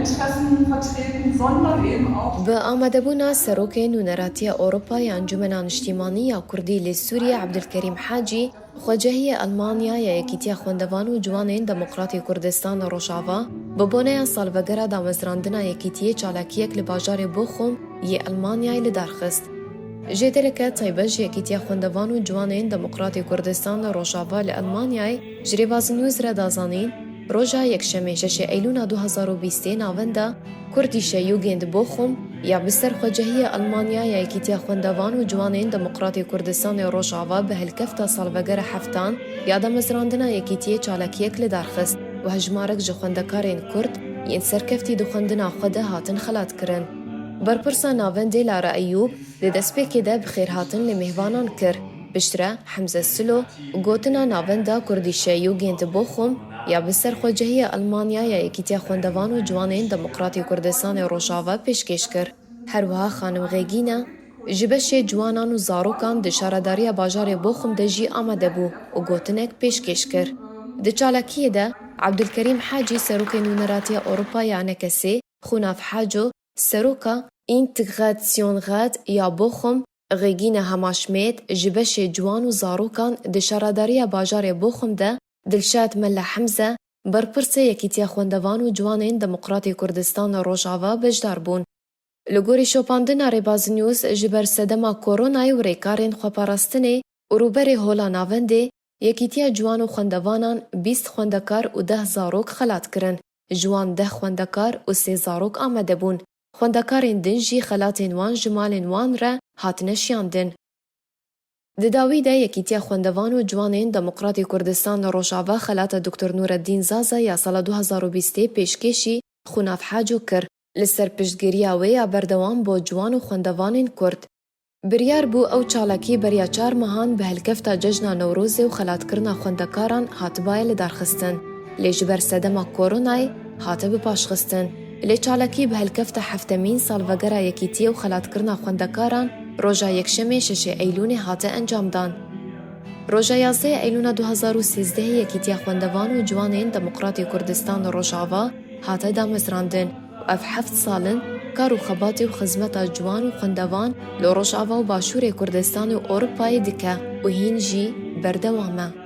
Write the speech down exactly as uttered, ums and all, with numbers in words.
Treffen vertreten, sondern eben auch Bi amadebûna Serokê Nûneratiya Ewropa ya Encûmena Niştîmanî ya Kurdî li Sûriyê Ebdulkerîm Hacî, xwecehiyê Elmanya ya Yekîtiya Xwendevan û Ciwanên Demokratê Kurdistan li Rojava, bi boneya salvegera damezrandina yekîtiyê çalakiyek li bajarê Bochum yê Elmanyayê li dar xist. Jêdereke taybet ji Yekîtiya Xwendevan û Ciwanên Demokratê Kurdistan li Rojava li Elmanyayê ji Rêbaz News re da zanîn, roja Yekşemê şeşê Eylûna du hezar û bîstê navenda Kurdische Jugend Bochum ya bi ser xwecehiyê Elmanya ya Yekîtiya Xwendevan û Ciwanên Demokratê Kurdistanê Rojava bi helkefta salvegera heftan ya damezrandina yekîtiyê çalakiyek li dar xist û hejmarek ji xwendekarên Kurd yên serkeftî di xwendina xwe de hatin xelatkirin. Berpirsa navendê Lara Eyûb di destpêkê de bi xêrhatin li mêhvanan kir. Piştre Hemze Silo gotina navenda Kurdische Jugend Bochum ya bi ser xwecehiyê Elmanya ya Yekîtiya Xwendevan û Ciwanên Demokratê Kurdistanê Rojava pêşkêş kir. Her wiha xanim Xêgîne ji beşê ciwanan û zarokan di şaredariya bajarê Bochum de jî amade bû û gotinek pêşkêş kir. Di çalakiyê de Ebdulkerîm Hacî, Serokê Nûneratiya Ewropa ya nekesê, Xunav Haco, Seroka Integrationsrat ya Bochum, Regîne Hammerschmidt ji beşê ciwan û zarokan di şaredariya bajarê Bochum de, Dilşad Mella Hemze, berpirsê Yekîtiya Xwendevan û Ciwanên Demokratê Kurdistan li Rojava beşdar bûn. Li gorî şopandina Rêbaz News ji ber sedema koronayê û rêkarên xweparastinê û rûberê Hola Navendê, Yekîtiya Ciwan û Xwendevanan bîst xwendekar û deh zarok xelat kirin. Ji wan deh xwendekar û sê zarok amade bûn. Xwendekarên din jî xelatên wan ji malên wan re hatine şiyandin. Di dawî de Yekîtiya Xwendevan û Ciwanên Demokratê Kurdistan li Rojava xelata Doktor Nûreddîn Zaza ya sala du hezar û bîstê pêşkêşî Xunav Haco kir, li ser piştgiriya wê ya berdewam bo ciwan û xwendevanên Kurd. Biryar bû ew çalakî beriya çar mehan bi helkefta cejna Newrozê û xelatkirina xwendekaran hatibaye lidarxistin. Lê ji ber sedema koronayê hate bipaşxistin. Lê çalakî bi helkefta heftemîn salvegera yekîtiyê û xelatkirina xwendekaran roja Yekşemê şeşê Eylûnê hate encamdan. Roja yazdehê Eylûna du hezar û sêzdehê Yekîtiya Xwendevan û Ciwanên Demokratê Kurdistan li Rojava hate damezrandin û ev heft sal in kar û xebatê û xizmeta ciwan û xwendevan li Rojava û Başûrê Kurdistanê û Ewropayê dike û hîn jî berdewam e.